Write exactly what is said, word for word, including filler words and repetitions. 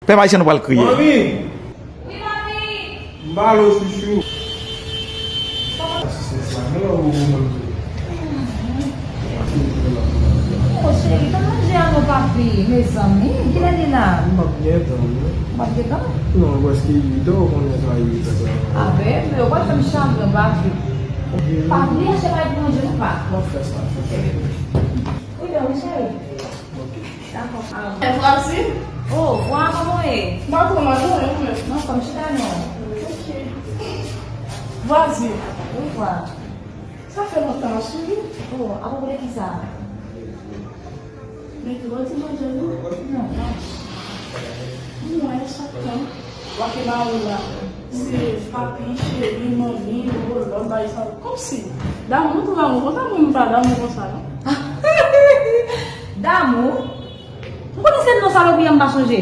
Pèp ayisyen nou pral kriye. Manmi! Wi, manmi! M pale w, chouchou. Asistans la, men lè w gwo moun tou. Oh, cheri, pa manje a non, papi. Mezanmi, kilè li la? M p ap gen tan, non. W p ap gen tan? Non, prèske uit è, ou konnen sa, uit è sa. A, bebe, w pral fè m chagren, papi. Pa bliye achte bagay pou manje, non, pa. M ap fè sa. Ok, bebe. Wi, bebe, cheri. Dakò. E Vwazin? Oh, vwa, kòman w ye? M pa twò mal, non, e ou menm? M anfòm, chita non. Ok. Vwazin. Wi, vwa. Sa fè lontan, cheri. Oh, apwopo de kisa? Men ki bò ti manje nou? Non, non. Mwen, chak tan. W ap gen ba ou la. Se papi, cheri, manmi, lòt bagay sa yo. Kòmsi. Damou, nou twouve amou konsa, mwen m pa damou konsa, non. Damou? M konnen se non salopri an m pa sonje.